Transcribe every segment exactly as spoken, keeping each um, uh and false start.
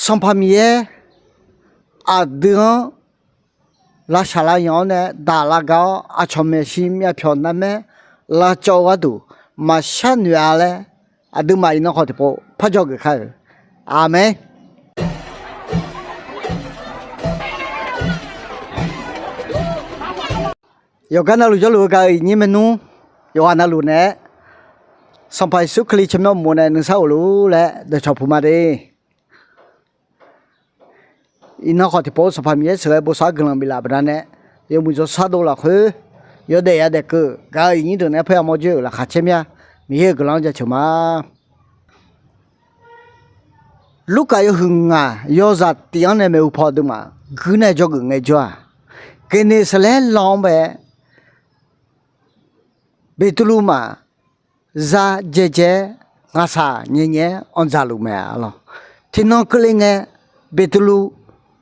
Sanqpaq Miqyaer aqdui-anr lavshaq lavyanq-awr nae daq lavga-awr, aqcawq maeqshi myavpyawq narmaer lavcawv-eu gharduq maqshar noeq-a laer, aqduimaf iqnan khawf tiqpov parjawr geuf kar-euq. Aqmeq. Yawqgar navluf jawrluf-eu gaq-eu iqnyir maernmr yawqghaq navluf naeq-aer, Sanqpaq Yeqsur Kali tsawrmyanr uqmov nae nuisar of luf-ur laer dawqcawq puq ma de. Iqnan khawf tiqpov Sanqpaq Miqyaer sheuqghae bosav-aer guiqlanq biflaf baqdanae, yawmuiq jawrshar dov lafkhoer yawdaef yadaef keuv gaq-eu iqnyir deuq naeq-aer paerya mawr joer-euq laqkhaq caer mya. Miqyaer-euq guiqlanq-anr jaceuq ma. Lurkaf yawhuiq ngaq yawzaq tif-anr nae maeqhu paw aqduimaf guir nae dzawgeuf ngaejawr-aq, Geqneqsaqlaer lan-anr bae Beqtuvluv maf za dzae dzae-aer ngaqshaq nyaef nyaef-aer anqdzaq luf mae arlawq. Tiqnan keuvle ngae, Beqtuvluv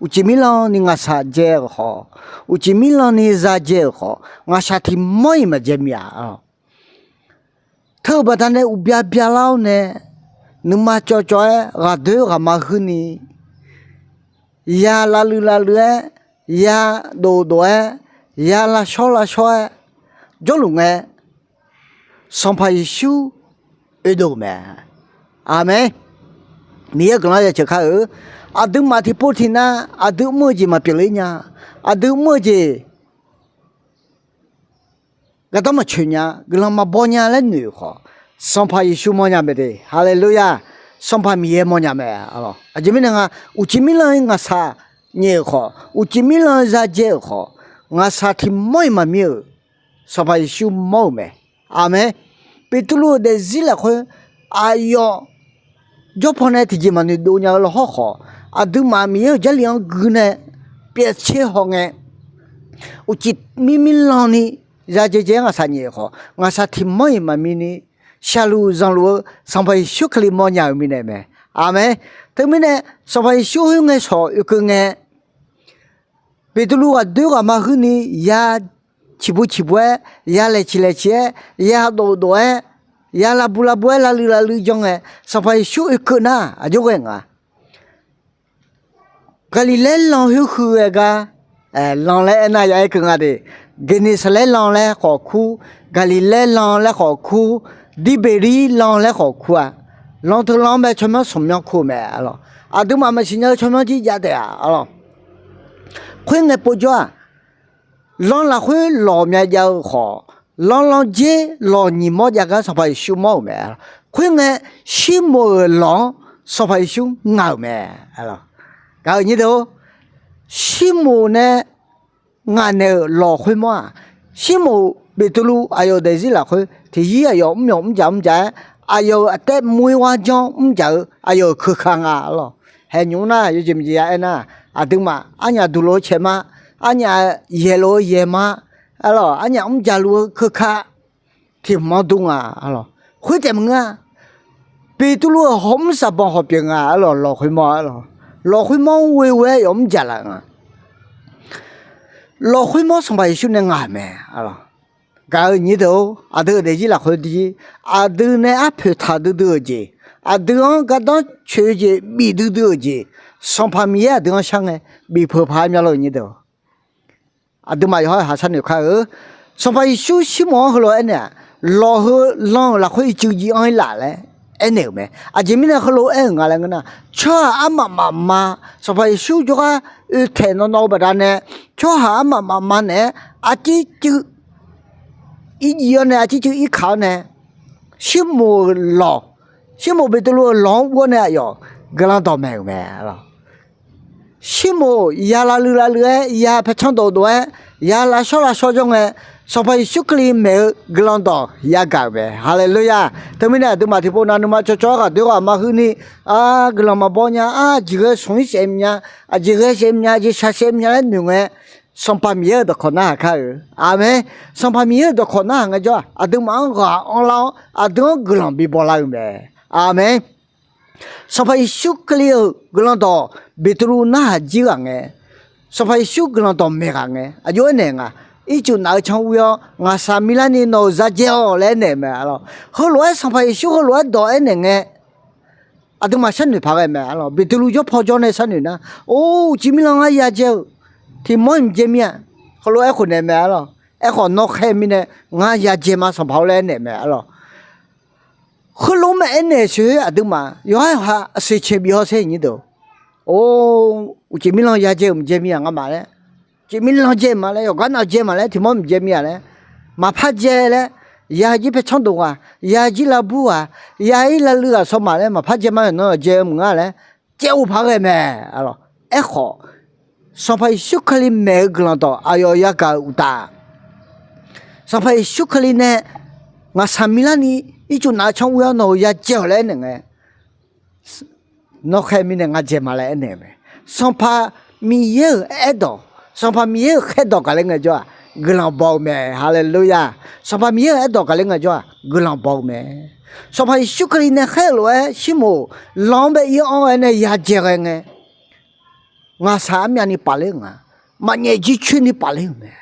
uqcif mirlanni ngaqshaq dzae-euq khawf, uqcif mirlanni za dzae-euq khawf, ngaqshaq tiq mawr-iq maqdzae mi-aq arlawq. Teu-eu baqdanae uqbya byalar-awr nae, nuima cawv cawv-aer ghaqdoer ghaqma huirni, ya lavluiv lavluiv-aer, ya dof dof-aer, ya lavshawr lavshawr-aer jawrluf ngae, Sanqpaq Yeqsur oedov-euq mae. Aqmeq. Miqyaer-euq guiqlanq-anr jaceuq kar-eu. Aqduimaf tiqpov tiqnav aqdui mr-eu jeq maqpyeuf ler nya. Aqdui mr-eu jeq gardanr maqcoeq nya, guiqlanq maqbaw nya laer noeq-euq khawf, Sanqpaq Yeqsur mawrnya mae de. Haleluya! Sanqpaq Miqyaer mawrnya mae. Aqjeq mirnae nga, uqcif mirlanni ngaqshaq nyaef-euq khawf, uqcif mirlanni za dzae-euq khawf, ngaqshaq tiq mawr-iq maqmir-euq Sanqpaq Yeqsur mawr-euq mae. Aqmeq. Beqtuvluv-euq daefzir lafkhoer aqyawf jawr paw nae tiqjeq maqnoeq dov nya-eu lawhawr khawf, aqduimaf Miqyaer-euq Jarlif-anr gui nae pyaev tser haw ngae, uqcif mir mirlanni ya dzae dzae-aer ngaqshaq nyaef-euq khawf, ngaqshaq tiq mawr-iq maqmir ni shaqluf zanqluf-eu Sanqpaq Yeqsur Kali mawrnya-euq mirnae mae. Aqmeq. Teumirnae Sanqpaq Yeqsur khoerngae shawq oekeuv ngae, Beqtuvluv ghaqdoer ghaqma huirni ya ciqbu ciqbu-aer, ya laeq ciq laeq ciq-aer, ya dof dof-aer, ya lavbu lavbu-aer lavluiv lavluiv janr ngae, Sanqpaq Yeqsur oekeuv nar aqjox ghae nga. Gaqliqlaer lan khoer huiq-aer gar, lan laer aernar ya aer keuv nga de. Geqneqsaqlaer lan laer khawf kur, Gaqliqlaer lan laer khawf kur, Diqbeqlir lan laer khawf kur-a. Lan teu lan-anr bae tsawrmyanr smq myanr kur-eu mae arlawq. Aqduimaf maqsiq nya-eu tsawrmyanr jir jav taef-a arlawq. Khoerngae povjawr-aq, lan lafkhoer lawq myav jav-eu khawf, lan lan dzer lawq nyiq mawr jav gar Sanqpaq Yeqsur mawr-euq mae. Khoerngae, Sirmoq-euq lawq-anr Sanqpaq Yeqsur ngaq-euq mae. Gaq-euq nyir deuq-or, Sirmoq nae ngaq naeq-euq lawq khoermawr-aq, Sirmoq Beqtuvluv aqyawf-euq daefzir lafkhoer tiqyir aqyawf mr myawq mr jaq mr jaq-aer, aqyawf-euq aqtaer mur-ir war janr mr jaq-eu aqyawf-euq keuka nga arlawq. Haeq nymq mr nar yawjeq maqjeq ya aernar, aqduimaf arnyaf duq lof-eu caeq ma, arnyaf yaeq lof-eu yaeq ma, arlawq, arnyaf mr jaq luf-eu keuka tiq manr dur nga arlawq. Khoertaef maqngeur-a, Beqtuvluv-euq hawmr saqbanq hawq pyeuf nga arlawq, lawq khoermawr arlawq. Lawq khoermawr-anr ghoe ghoe-aer yawf mr jaq laf nga. Lawq khoermawr Sanqpaq Yeqsur nae ngaq-euq mae arlawq. Gaq-euq nyir deuq-or, aqdui-euq daefzir lafkhoer dir, aqdui nae arpoeq taq duidui-euq jeq, aqdui-anr gardanr coeq-eu jeq bif duidui-euq jeq, Sanqpaq Miqyaer aqdui-anr shar ngae bif peuq paq-aer myav lor-euq nyir deuq-or. Aqduimaf yawqha-euq haq sharnoeq kar-eu. Sanqpaq Yeqsur Sirmoq-anr heulof-aer aernaeq-aq, lawq heu lan-euq lafkhoer ircuf jir anr-ir laf laer aernaeq-euq mae. Aqjeq mirnae heulof-aer aer-euq nga laer ngeur nar, tsawrhaq armaf mafma, Sanqpaq Yeqsur jawrgar oe taeq nawr nawr-eu baqdanae, tsawrhaq armaf mafma naeq-aer arcir cuiv irjiv-awr nae arcir cuiv irkaq-awr nae, Sirmoq-euq lawq, Sirmoq Beqtuvluv-euq lawq-anr ur-awr nae aqyawf guiqlanq dawqmaeq-euq mae. Sirmoq ya lavluiv lavluiv-aer, ya paertsanr dov dov-aer, ya lavshawr lavshawr jawr ngae, Sanqpaq Yeqsur Kali maeq-eu guiqlanq dawq yagaq-euq mae. Haleluya! Teumirnae aqduimaf tiqpov nav nuima cawv cawv-aer ghaqdoer ghaqma huirni, a, guiqlanq maqbaw nya, a, aqjeq ghae smq-ir saef mya, aqjeq ghae saef mya, aqjeq shaq saef mya laer noeq ngae, Sanqpaq Miqyaer-euq dawqkawq narhaq kar-eu. Aqmeq. Sanqpaq Miqyaer-euq dawqkawq narhaq ngaejawr-aq, aqduimaf-anr ghaq anrlar-awr aqdui-anr guiqlanq bibaw lar-eu mae. Aqmeq. Sanqpaq Yeqsur Kali-euq guiqlanq dawq Beqtuvluv narhaq jir ghaq ngae, Sanqpaq Yeqsur guiqlanq dawqmaeq ghaq ngae, aqjox aernaeq nga, ircuf naf-eu can ur-awr ngaqshaq milarni nawq-euq zardzae-awq laer aernaeq mae arlawq. Heulof-aer Sanqpaq Yeqsur heulof-aer dawq aernaeq ngae, Aqduimaf sharnoeq paq ghae mae arlawq. Beqtuvluv jawr paw jawr nae sharnoeq nar, or, uqcif mirlanq ngar ya dzae-eu tiq mawr mqdzae mir-a. Heulof-aer khof naeq mae arlawq. Aerkhawf, nawr khaer mirnae ngar ya dzae ma Sanqpaq-or laer aernaeq mae arlawq. Heulof mae aernaeq-eu shoer aqduimaf yawqha yawqha aqseq caeq bif haw sher nyir deuq. Or, uqcif mirlanq ya dzae-eu mqdzae mir-a ngar ma laer, uqcif mirlanq dzae ma laer, yawqgar nav dzae ma laer, tiq mawr mqdzae mir-a laer, maqpar dzae laer, ya jir paer tsanr dof ghaq, ya jir lavbur ghaq, ya-ir lavluiv ghaq sawr ma laer maqpar dzae ma yawqnan dzae-eu maqngar laer caev of paq ghae mae. Aerkhawf, Sanqpaq Yeqsur Kali maeq-eu guiqlanq dawq aqyawf yagaq-euq uqtaf, Sanqpaq Yeqsur Kali nae ngaqshaq miqlarni ircuf nav-eu canr ur-awr nawq-euq ya dzae-awq laer aernaeq ngae, nawr khaer mirnae ngar dzae ma laer aernaeq mae. Sanqpaq Miqyaer-euq aerdawq, Sanqpaq Miqyaer-euq khaerdawq gaqler ngaejawr-aq, guiqlanq baw-eu mae. Haleluya! Sanqpaq Miqyaer-euq aerdawq gaqler ngaejawr-aq, guiqlanq baw-eu mae. Sanqpaq Yeqsur Kali nae khaer-euq lof-aer Sirmoq lan-anr bae ir-anr ghae nae ya dzae ghae ngae, ngaqshaq armyavni pafler-euq nga, maqnyaef jircoer ni pafler-euq mae.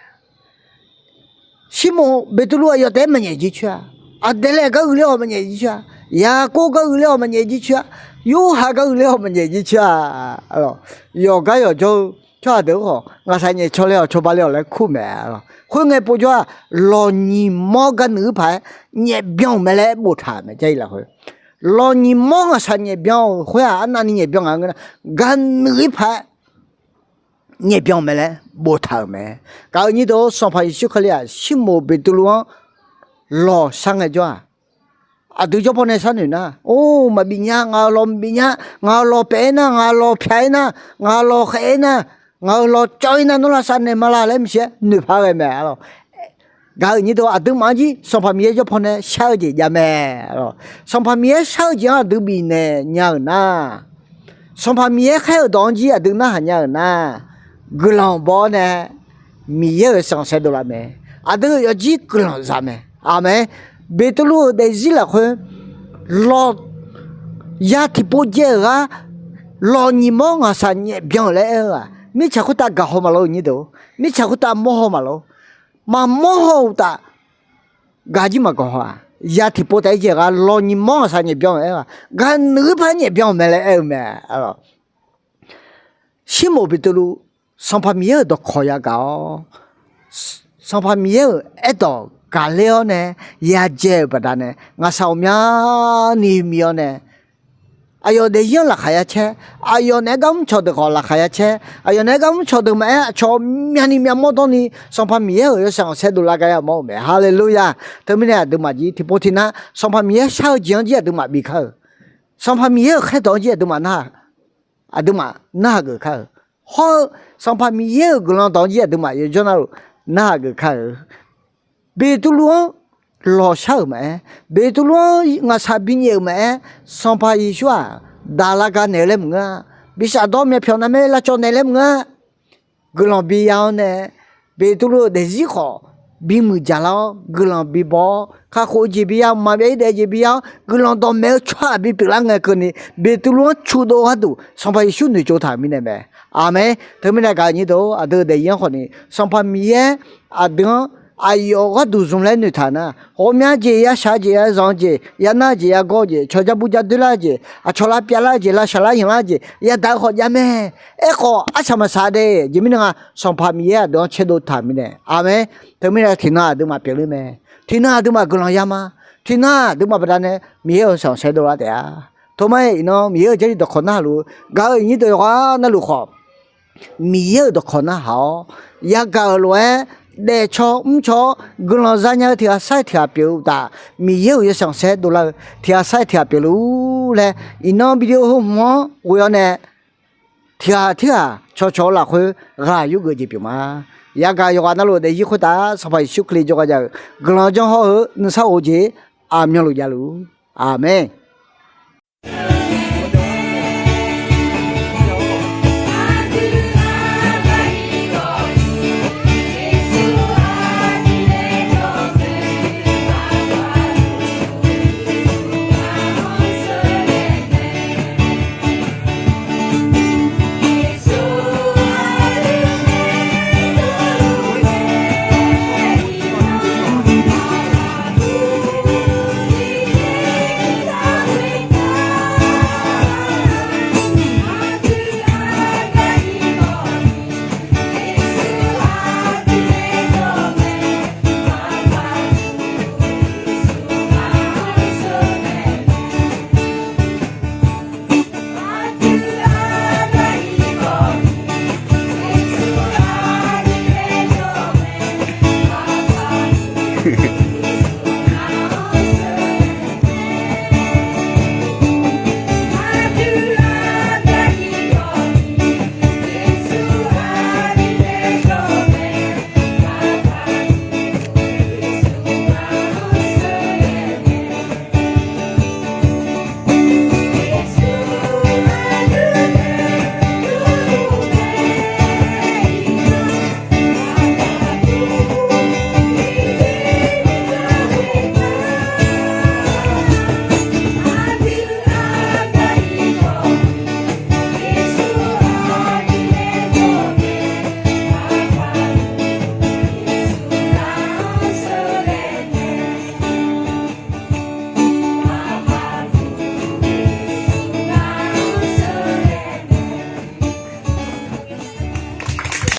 Sirmoq Beqtuvluv aqyawf taef-aer maqnyaef jircoer-a. Aqdalaeq gar uiqler-awq maqnyaef jircoer-a. Yaqkov gar uiqler-awq maqnyaef jircoer-a. Yorhaq gar uiqler-awq maqnyaef jircoer-a. Yawqgar yawqjawr-eu tsawrhaq deuq-anr khawf ngaqshaq nyaef cawle-awq cawba le-awq laer kur mae. Khoerngae povjawr-aq, lawqnyiq mawr gar nuiq-ir paq-aer nyaef byan-euq mae laer boftaq-euq mae. Jarlif lafkhoer lawqnyiq mawr ngaqshaq nyaef byan-euq khoer-aq, arnavni nyaef byan ngaq ngeur nar, gar nuiq-ir paq-aer nyaef byan-euq mae laer boftaq-euq mae. Gaq-eu nyir deuq-or, Sanqpaq Yeqsur Kali-aq Sirmoq Beqtuvluv-anr lawq shar ngaejawr-aq, aqdui jawr paw nae sharnoeq nar, or, maqbif nya, ngaq-euq lawq maqbif nya, ngaq-euq lawq paef-aer nar, ngaq-euq lawq pyaq-aer nar, ngaq-euq lawq khaef-aer nar, ngaq-euq lawq cawv-ir nar, nawr lavsav naeq ma la laer maqsiq-aer noeq paq ghae mae arlawq. Gaq-eu nyir deuq-or, aqduimaf-anr jir Sanqpaq Miqyaer jawr paw nae shar-eu jeq jav mae arlawq. Sanqpaq Miqyaer shar-eu jeq-anr aqdui bifnaeq nya-euq nar, Sanqpaq Miqyaer khaer-euq dawq-anr jir aqdui narhaq nya-euq nar, guiqlanq baw-awr nae Miqyaer-euq yawshaef khanqsaer dovlar mae. Aqdui yawjir guiqlanq za mae. Aqmeq. Beqtuvluv-euq daefzir lafkhoer lawq ya tiqpov dzae-euq gar lawqnyiq mawr ngaqshaq nyaef byan-euq laer aer-eu-aq, mirtsaq khoertav gaq haw maqlor-eu nyir deuq-or, mirtsaq khoertav mawr haw maqlor. Maqmawr haw-eu uqtaf, gaq jir maqgaq haw-aq, ya tiqpov taef-aer dzae-eu gar lawqnyiq mawr ngaqshaq nyaef byan-euq aer-eu-aq, gar nuiq-ir paq-aer nyaef byan-euq mae laer aer-eu mae. Sirmoq Beqtuvluv Sanqpaq Miqyaer-euq dawqkawq yagaq-awr, Sanqpaq Miqyaer-euq aerdawq gaqler-awr nae ya dzae-euq baqdanae ngaqshaq ghawqmyani mi-awr nae, aqyawf daefzir-anr laqkhaq ya caer, aqyawf naeq-aer gar mrcawq deuq khawf laqkhaq ya caer, aqyawf naeq-aer gar mrcawq deuq maqaer, aqcawq myavni myavmawr dawrni Sanqpaq Miqyaer-euq yawshaef khanqsaer dovlar gar yamawr-eu mae. Haleluya! Teumirnae aqduimaf jir tiqpov tiqnav Sanqpaq Miqyaer shar-eu jeq-anr jir aqduimaf bikar-euq, Sanqpaq Miqyaer-euq khaerdawq-anr jir aqduimaf nar aqduimaf narhaq geuf kar-euq, hawr-eu Sanqpaq Miqyaer-euq guiqlanq dawq-anr jir aqduimaf yawjawr navluf narhaq geuf kar-euq, Beqtuvluv-anr lawq shar-euq maqaer, Beqtuvluv-anr ngaqshaq binyaef-euq maqaer, Sanqpaq Yeqsur-aq daqlar gar naeq-eu laer maqngeur-a. Bishafdawr myavpyawq navmaer lavcawv naeq laer maqngeur-a. Guiqlanq biya-awr nae, Beqtuvluv-euq daefzir khawf bimuiq jaqlar-awr, guiqlanq bibaw-awr, kakhof-eu jeq biya, mqmaq maqbyav-ir daef-eu jeq biya-awr, guiqlanq dawqmaeq-eu tsawrhaq bipyeuflar ngae keuvni, Beqtuvluv-anr cudov gharduq Sanqpaq Yeqsur noeqtsov taq-euq mirnae mae. Aqmeq. Teumirnae gaq-eu nyir deuq-or, aqdui-euq daefzir-anr khawfni Sanqpaq Miqyaer aqdui-anr aqyawf gharduq zmq laer noeqtaq nar, ghawqmya jeq, yashaq jeq, yazanq jeq, yanar jeq, yagawr jeq, cawqjar burjar doerlar jeq, aqcawq lavpyav lar jeq, lavshaq lar yanq lar jeq yadaq-eu khawf jav mae. Aerkhawf arsaq maqsaq de jeq mirnae nga, Sanqpaq Miqyaer aqdui-anr caerdov taq-euq mirnae. Aqmeq. Teumirnae tiqnan aqduimaf pyeufler mae. Tiqnan aqduimaf guiqlanq ya ma. Tiqnan aqduimaf baqdanae Miqyaer-euq yawshaef khanqsaer dovlar taef-a. Tov mar-aer iqnan Miqyaer-euq Jarlif dawqkawq narhaq luf-eu gaq-eu iqnyir deuq yawqghaq navluf khawf, Miqyaer-euq dawqkawq narhaq-awr, yagaq-euq lof-aer daefcaw mrcaw-awr guiqlanq zanya-eu tiq ghaq sar-iq tiq ghaq pyeuf-eu uqtaf, Miqyaer-euq yawshaef khanqsaer dovlar-eu tiq ghaq sar-iq tiq ghaq pyeufluf-ur laer, iqnan video heu hmq-anr ghoe-awr nae tiq ghaq tirghaq cawqcawq-eu lafkhoer ghaq yurgeuf jeq pyeuf ma. Yagaq yawqghaq navluf daefzir khoertav Sanqpaq Yeqsur Kali jawrgar jav-eu guiqlanq janr hawr-eu nuisar of-eu jeq aqmyanluf javluf-ur. Aqmeq.